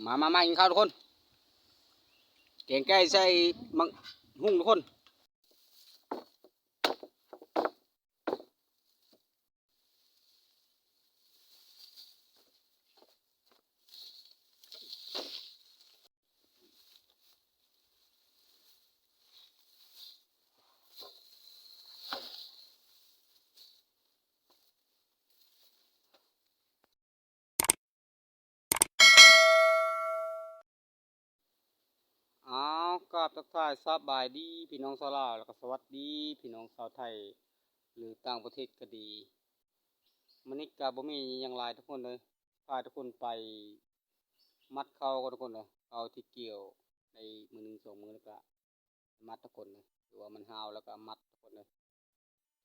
ມາ ມາ ມາກິນເຂົ້າທຸກຄົນ ແກງໄກ່ໃສ່ໝາກຫຸ່ງທຸກຄົນ. ອ້າວ ກາບທັກທາຍສະບາຍດີພີ່ນ້ອງຊາວລາວ ແລ້ວກໍສະຫວັດດີພີ່ນ້ອງຊາວໄທ ຫຼືຕ່າງປະເທດກໍດີ. ມື້ນີ້ກໍບໍ່ມີຫຍັງຫຼາຍທຸກຄົນເອີຍ ພາທຸກຄົນໄປມັດເຂົ້າກ່ອນທຸກຄົນເອີຍ ເຂົ້າທີ່ກ່ຽວໄດ້ມື້ໜຶ່ງສອງມື້ ແລ້ວກໍມັດທຸກຄົນເອີຍ ຫຼືວ່າມັນຫ້າວແລ້ວກໍມັດທຸກຄົນເອີຍ.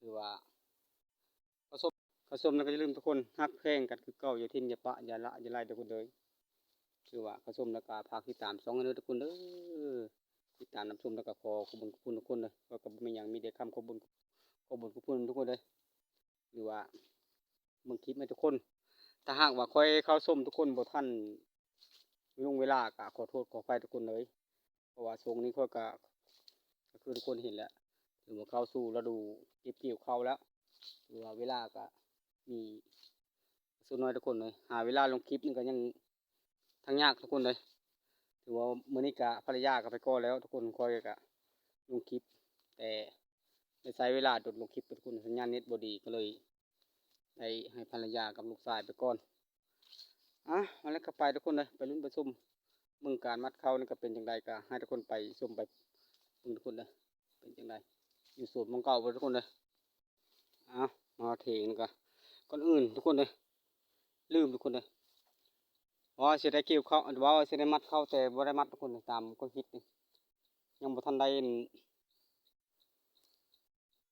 ຖືວ່າເຂົ້າສົມ ເຂົ້າສົມນັ້ນກໍຢ່າລືມທຸກຄົນ ຮັກແພງກັນຄືເກົ່າ ຢ່າຖິ້ມ ຢ່າປະ ຢ່າລະ ຢ່າໄລ່ທຸກຄົນເອີຍ. ຖືວ່າເຂົ້າຊົມແລ້ວກໍຝາກຕິດຕາມຊ່ອງໃຫ້ເດີທຸກຄົນເດີ ຕິດຕາມຮັບຊົມ ແລ້ວກໍຂໍຂອບຄຸນຂອບຄຸນທຸກຄົນເດີ. ຂ້ອຍກໍບໍ່ມີຫຍັງ ມີແຕ່ຄຳຂອບຄຸນ ຂອບຄຸນຂອບຄຸນທຸກຄົນເດີ ຫຼືວ່າເບິ່ງຄລິບໃຫ້ທຸກຄົນ. ຖ້າຫາກວ່າຂ້ອຍເຂົ້າຊົມທຸກຄົນບໍ່ທັນ ລົງເວລາ ກໍຂໍໂທດຂໍອະໄພທຸກຄົນເລີຍ ເພາະວ່າຊ່ວງນີ້ຂ້ອຍກໍ ກໍຄືທຸກຄົນເຫັນແຫຼະ ຖືວ່າເຂົ້າສູ່ລະດູເກັບກ່ຽວເຂົ້າແລ້ວ ຖືວ່າເວລາກໍມີສ່ວນໜ້ອຍທຸກຄົນເລີຍ ຫາເວລາລົງຄລິບນີ້ກໍຍັງທັງຍາກທຸກຄົນເລີຍ. ຖືວ່າມື້ນີ້ກໍພັນລະຍາກໍໄປກ່ອນແລ້ວທຸກຄົນ ຂ້ອຍກໍລົງຄລິບ ແຕ່ໄດ້ໃຊ້ເວລາດົນລົງຄລິບທຸກຄົນ ສັນຍານເນັດບໍ່ດີ ກໍເລີຍ ໄດ້ໃຫ້ພັນລະຍາກັບລູກຊາຍໄປກ່ອນ. ອ່ະ ມາແລ້ວກໍໄປທຸກຄົນເດີ ໄປລຸ້ນໄປຊົມເບິ່ງການມັດເຂົ້ານີ້ກໍເປັນຈັ່ງໃດ ກໍໃຫ້ທຸກຄົນໄປຊົມໄປເບິ່ງທຸກຄົນເດີ ເປັນຈັ່ງໃດ ຢູ່ສວນໝ່ອງເກົ່າບໍ່ທຸກຄົນເດີ. ເອົາ ມາເຖິງນີ້ກໍ ກ່ອນອື່ນທຸກຄົນເດີ ລືມທຸກຄົນເດີ ວ່າຊິໄດ້ກ່ຽວເຂົ້າ ວ່າຊິໄດ້ມັດເຂົ້າ ແຕ່ບໍ່ໄດ້ມັດທຸກຄົນເດີ ຕາມຄວາມຄິດນີ້ ຍັງບໍ່ທັນໄດ້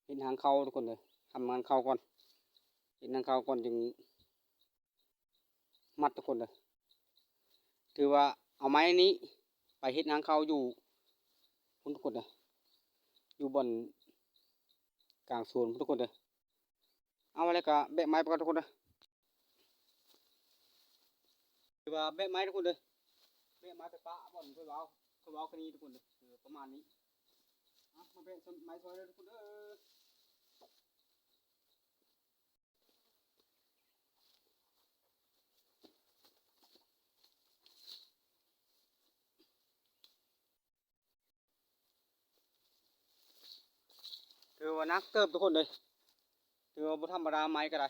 ເຮັດຮາງເຂົ້າທຸກຄົນເດີ ທຳງານເຂົ້າກ່ອນ ເຮັດຮາງເຂົ້າກ່ອນຈຶ່ງມັດທຸກຄົນເດີ. ຖືວ່າເອົາໄມ້ນີ້ໄປເຮັດຮາງເຂົ້າຢູ່ພຸ້ນທຸກຄົນເດີ ຢູ່ບ່ອນກາງສວນພຸ້ນທຸກຄົນເດີ. ເອົາ ແລ້ວກໍແບກໄມ້ໄປກ່ອນທຸກຄົນເດີ ຖືວ່າແບກໄມ້ທຸກຄົນເດີ ແບກໄມ້ໄປປະບ່ອນເພິ່ນເວົ້າ ເພິ່ນເວົ້າຄືນີ້ທຸກຄົນເດີ ເອີ ປະມານນີ້. ເອົາ ມາແບກໄມ້ຊ່ອຍເດີທຸກຄົນເດີ. ຖືວ່າໜັກເຕີບທຸກຄົນເອີຍ ຖືວ່າບໍ່ທຳມະດາ ໄມ້ກໍໄດ້.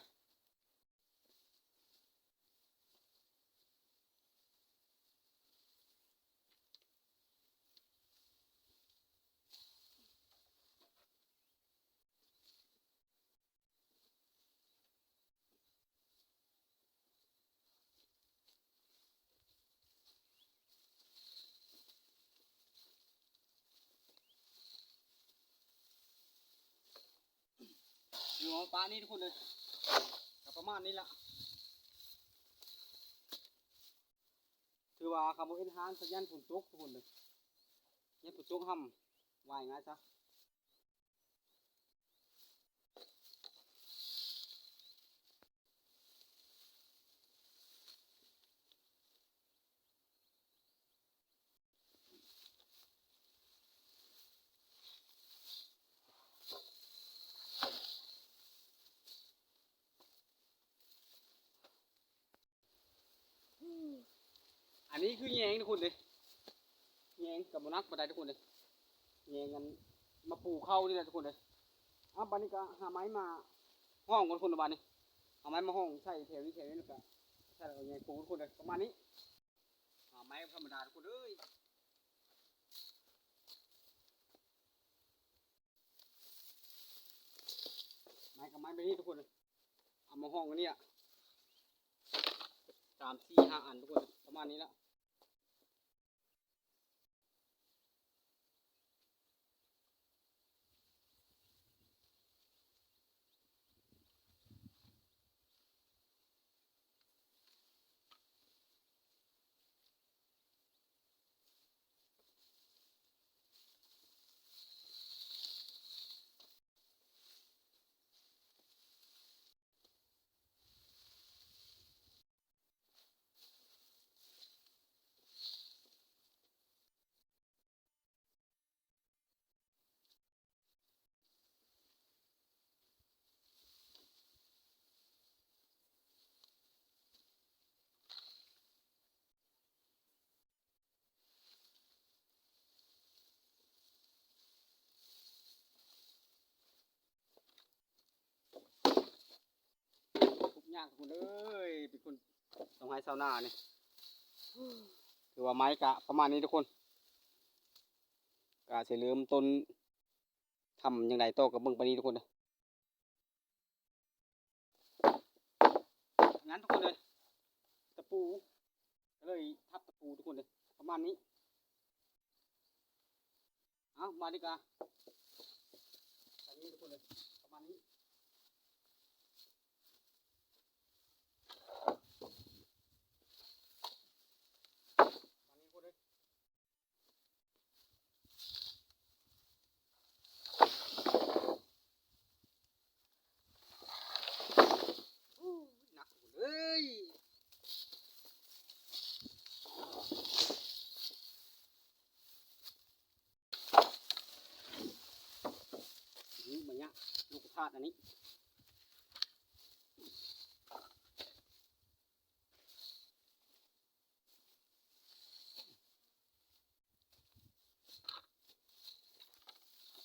ຢູ່ຫ້ອງປານີ້ທຸກຄົນເອີຍ ກໍປະມານນີ້ລະ ຖືວ່າຄັນບໍ່ເຮັດຮ້ານ ກໍຢ້ານຝົນຕົກທຸກຄົນເອີຍ ຢ້ານຝົນຕົກຫ້ຳ ວ່າງ່າຍຊະ. ອັນນີ້ຄືແຍງທຸກຄົນເດ້ ແຍງກໍບໍ່ໜັກປານໃດທຸກຄົນເດ້ ແຍງອັນມາປູເຂົ້ານີ້ແຫຼະທຸກຄົນເດ້. ເອົາ ບາດນີ້ກໍຫາໄມ້ມາຫ້ອງກ່ອນທຸກຄົນ ບາດນີ້ຫາໄມ້ມາຫ້ອງໃສ່ແຖວນີ້ແຖວນີ້ ແລ້ວກໍໃສ່ ແລ້ວກໍແຍງປູທຸກຄົນເດ້ ປະມານນີ້. ຫາໄມ້ບໍ່ທຳມະດາທຸກຄົນເອີຍ ໄມ້ກັບໄມ້ແບບນີ້ທຸກຄົນ ເອົາມາຫ້ອງອັນນີ້ ສາມ ສີ່ ຫ້າ ອັນທຸກຄົນ ປະມານນີ້ລະ. ອ ຍາກທຸກຄົນເອີຍ ເປັນຄົນຊາວໄຮ່ຊາວນານີ້ ຖືວ່າໄມ້ກະປະມານນີ້ທຸກຄົນ ກະຊິເລີ່ມຕົ້ນທຳຈັ່ງໃດຕໍ່ ກະເບິ່ງໄປນີ້ທຸກຄົນເດີ. ນັ້ນທຸກຄົນເອີຍ ຕະປູ ກະເລີຍທັບຕະປູທຸກຄົນເອີຍ ປະມານນີ້. ເອົາ ມາດີກວ່າ ອັນນີ້ທຸກຄົນເອີຍ ປະມານນີ້ ປະມານນີ້ທຸກຄົນເອີຍ. ໂອ້ຍ ໜັກເລີຍ ນີ້ມາຍະ ລູກທາດອັນນີ້.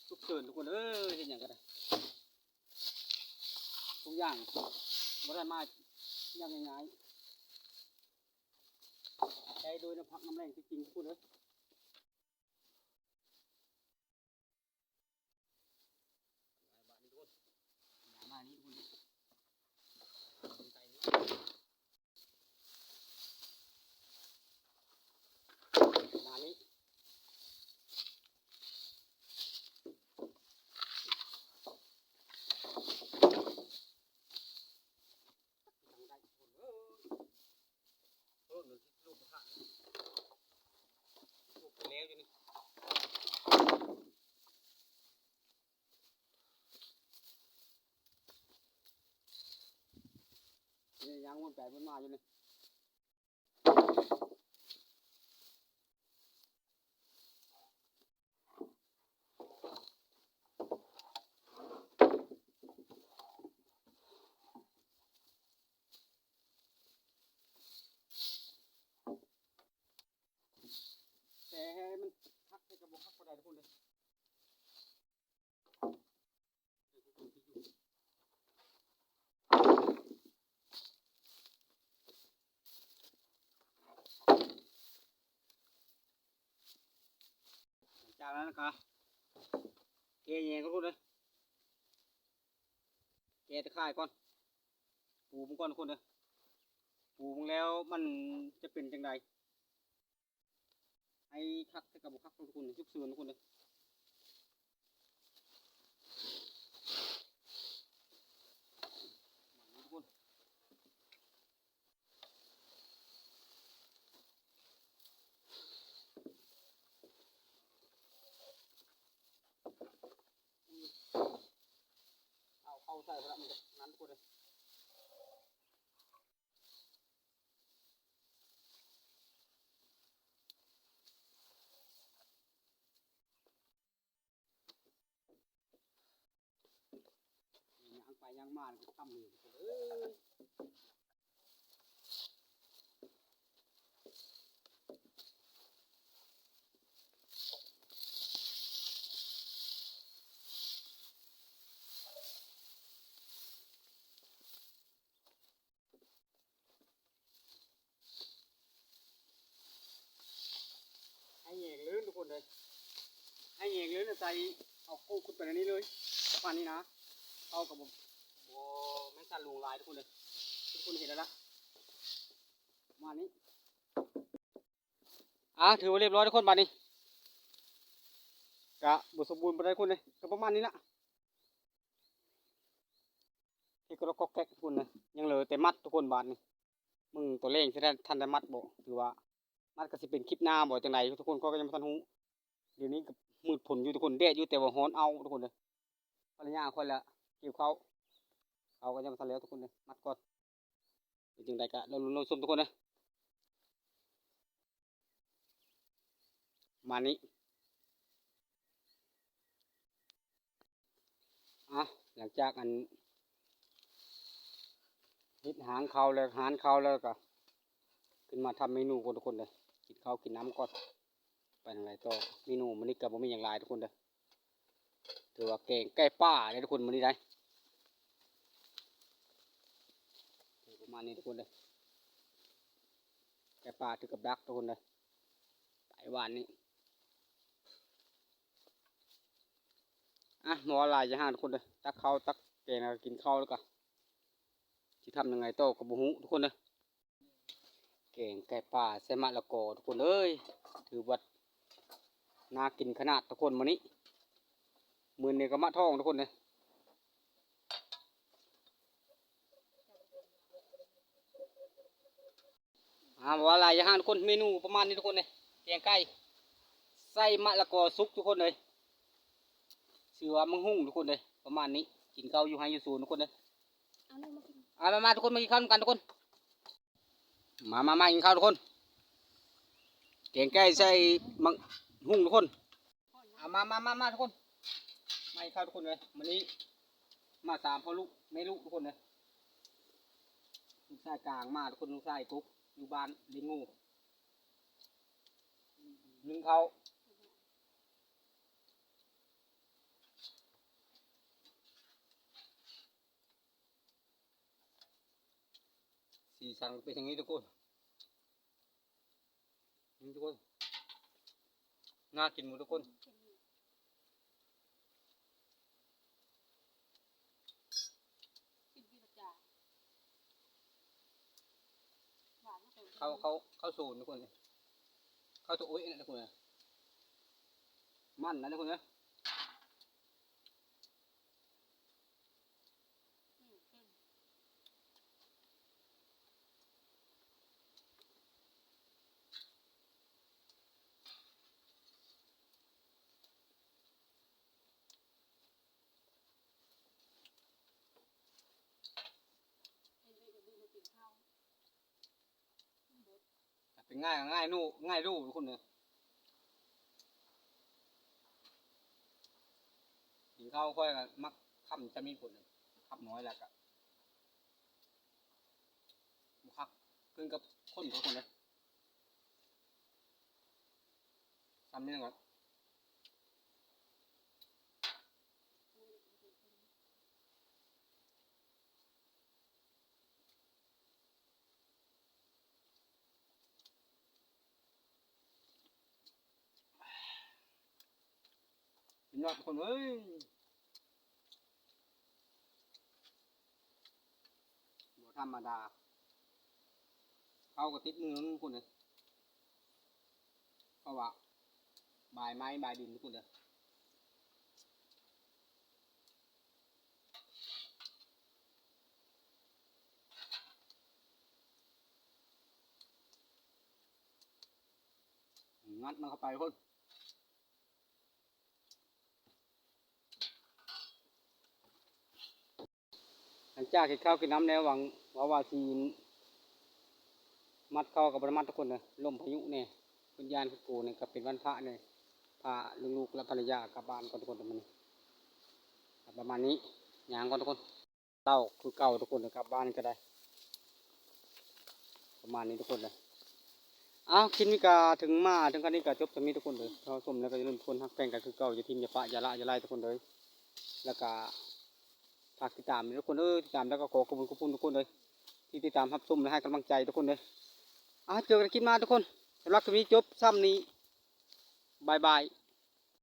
ສຸກເສີນທຸກຄົນເອີຍ ເຮັດຫຍັງກະໄດ້ ທຸກຢ່າງບໍ່ໄດ້ມາຢ່າງງ່າຍໆ ໄດ້ໂດຍນ້ຳພັກນ້ຳແຮງຈິງໆ ທຸກຄົນເອີຍ. ນີ້ຍ່າງວົນໄປວົນມາຢູ່ນີ້. ແຕ່ໃຫ້ມັນຄັກແຕ່ກະບໍ່ຄັກປານໃດທຸກຄົນເດີ. ຫຼັງຈາກນັ້ນກະແກ່ແຍງກ່ອນເດີ ແກ່ຕາຂ່າຍກ່ອນ ປູມັນກ່ອນທຸກຄົນເດີ ປູມັນແລ້ວມັນຈະເປັນຈັ່ງໃດ. ໃຫ້ຄັກແຕ່ກະບໍ່ຄັກທຸກຄົນ ສຸກເສີນທຸກຄົນເດີ ມັນທຸກຄົນ ເອົາເຂົ້າໃສ່ພຸ້ນລະ ມັນກະນັ້ນທຸກຄົນເດີ. ຍ່າງໄປຍ່າງມາກະຄ່ຳເລີຍ ເອີຍ. ໃຫ້ແຍງເລີຍທຸກຄົນເດີ ໃຫ້ແຍງເລີຍ ໃສ່ເອົາໂຄກຂຶ້ນໄປໃນນີ້ເລີຍ ປະມານນີ້ນະ ເອົາກະບໍ່ ບໍ່ແມ່ນສັນຫຼວງຫຼາຍທຸກຄົນເດີ ທຸກຄົນເຫັນແລ້ວລະ ປະມານນີ້. ອ່າ ຖືວ່າລຽບຮ້ອຍທຸກຄົນ ບາດນີ້ກະບໍ່ສົມບູນປານໃດທຸກຄົນເດ້ ກະປະມານນີ້ລະ ເຮັດກະດອກກອກແກກທຸກຄົນເດ້ ຍັງເຫຼືອແຕ່ມັດທຸກຄົນ ບາດນີ້ເບິ່ງຕອນແລງຊິໄດ້ ທັນໄດ້ມັດບໍ່ ຖືວ່າມັດກະຊິເປັນຄລິບໜ້າບໍ່ ຈັ່ງໃດທຸກຄົນ ຂ້ອຍກະຍັງບໍ່ທັນຮູ້ ດຽວນີ້ກະມືດຝົນຢູ່ທຸກຄົນ ແດດຢູ່ ແຕ່ວ່າຮ້ອນເອົ້າທຸກຄົນເດີ. ພັນລະຍາຂ້ອຍລະກ່ຽວເຂົ້າ ເຂົ້າກະຍັງບໍ່ທັນແລ້ວທຸກຄົນເດີ ມັດກ່ອນ ເປັນຈັ່ງໃດກະລໍລຸ້ນລໍຊົມທຸກຄົນເດີ ປະມານນີ້. ອ່ະ ຫຼັງຈາກອັນເຮັດຫາງເຂົ້າແລ້ວ ຫານເຂົ້າແລ້ວກະຂຶ້ນມາທຳເມນູກ່ອນທຸກຄົນເດີ ກິນເຂົ້າກິນນ້ຳກ່ອນ ໄປທາງໃດຕໍ່. ເມນູມື້ນີ້ກະບໍ່ມີຫຍັງຫຼາຍທຸກຄົນເດີ ຖືວ່າແກງໄກ່ປ່າເດ້ທຸກຄົນມື້ນີ້ໄດ໋ ແກ ປະມານນີ້ທຸກຄົນເດີ ໄກ່ປ່າຖືກກັບດັກທຸກຄົນເດີ ໄປຫວ່ານນີ້. ອ່ະ ບໍ່ວ່າຫຼາຍຢ່າຫ້າງທຸກຄົນເດີ ຕັກເຂົ້າຕັກແກງແລ້ວກໍກິນເຂົ້າ ແລ້ວກໍຊິທຳຍັງໄງຕໍ່ກໍບໍ່ຮູ້ທຸກຄົນເດີ. ແກງໄກ່ປ່າໃສ່ມະລະກອທຸກຄົນເອີຍ ຖືວ່າໜ້າກິນຂະໜາດທຸກຄົນມື້ນີ້ ມື້ນີ້ກໍມະທອງທຸກຄົນເດີ. ອ່າ ບໍ່ວ່າຫຼາຍຢ່າຫ້າງທຸກຄົນ ເມນູປະມານນີ້ທຸກຄົນເອີຍ ແກງໄກ່ໃສ່ມະລະກອສຸກທຸກຄົນເອີຍ ຊື່ວ່າໝາກຫຸ່ງທຸກຄົນເອີຍ ປະມານນີ້ ກິນເຂົ້າຢູ່ໄຮ່ຢູ່ສວນທຸກຄົນເອີຍ. ເອົາມາ ມາທຸກຄົນ ມາກິນເຂົ້ານຳກັນທຸກຄົນ ມາ ມາ ມາກິນເຂົ້າທຸກຄົນ ແກງໄກ່ໃສ່ໝາກຫຸ່ງທຸກຄົນ. ເອົາມາ ມາ ມາ ມາທຸກຄົນ ມາກິນເຂົ້າທຸກຄົນເອີຍ ມື້ນີ້ມາສາມພໍ່ລູກແມ່ລູກທຸກຄົນເອີຍ ລູກຊາຍກາງມາທຸກຄົນ ລູກຊາຍກົກຢູ່ບ້ານລ້ຽງງູ ໜຶ້ງເຂົ້າ. ສີສັນເປັນຢ່າງນີ້ທຸກຄົນ ນີ້ທຸກຄົນ ໜ້າກິນໝົດທຸກຄົນ ເຂົ້າ ເຂົ້າ ເຂົ້າສູນທຸກຄົນ ເຂົ້າໂຕໂອ້ຍນະທຸກຄົນ ມັນນະທຸກຄົນເອີຍ. ເປັນງ່າຍ ງ່າຍນູ່ ງ່າຍດູ່ທຸກຄົນເດີ ກິນເຂົ້າຂ້ອຍກໍມັກຄຳຈຳມີຜົນ ຄຳນ້ອຍແລ້ວກໍບໍ່ຄັກ ຂຶ້ນກັບຄົນທຸກຄົນເດີ ຊຳນີ້ກໍ ຍອດຄົນເອີຍ ບໍ່ທຳມະດາ ເຂົ້າກໍຕິດມືທຸກຄົນເອີຍ ເພາະວ່າບາຍໄມ້ບາຍດິນທຸກຄົນເດີ. ງັດມັນເຂົ້າໄປພຸ້ນ ຫຼັງຈາກກິນເຂົ້າກິນນ້ຳແລ້ວ ຫວັງວ່າ ວ່າຊິມັດເຂົ້າກໍບໍ່ໄດ້ມັດທຸກຄົນເດີ ລົມພາຍຸແດ່ ເພິ່ນຢ້ານຄືກູນີ້ ກໍເປັນວັນພະແດ່ ພາລູກໆ ແລະ ພັນລະຍາກັບບ້ານກ່ອນທຸກຄົນ ປະມານນີ້ ປະມານນີ້ ຍ່າງກ່ອນທຸກຄົນ. ເຊົ້າຄືເກົ່າທຸກຄົນ ກັບບ້ານກໍໄດ້ ປະມານນີ້ທຸກຄົນເດີ. ເອົ້າ ຄລິບນີ້ກໍເຖິງມາເຖິງຂັ້ນນີ້ກໍຈົບສ່ຳນີ້ທຸກຄົນເດີ. ເຂົ້າຊົມແລ້ວກໍຢ່າລືມທຸກຄົນ ຮັກແພງກັນຄືເກົ່າ ຢ່າຖິ້ມ ຢ່າປະ ຢ່າລະ ຢ່າໄລທຸກຄົນເດີ. ແລ້ວກໍຝາກຕິດຕາມທຸກຄົນເດີ ຕິດຕາມ ແລ້ວກໍຂໍຂອບຄຸນ ຂອບຄຸນທຸກຄົນເດີ ທີ່ຕິດຕາມຮັບຊົມ ແລະ ໃຫ້ກຳລັງໃຈທຸກຄົນເດີ. ເອົາ ເຈີກັນຄລິບໜ້າທຸກຄົນ. ສຳລັບຄລິບນີ້ຈົບສ່ຳນີ້ ບາຍບາຍ.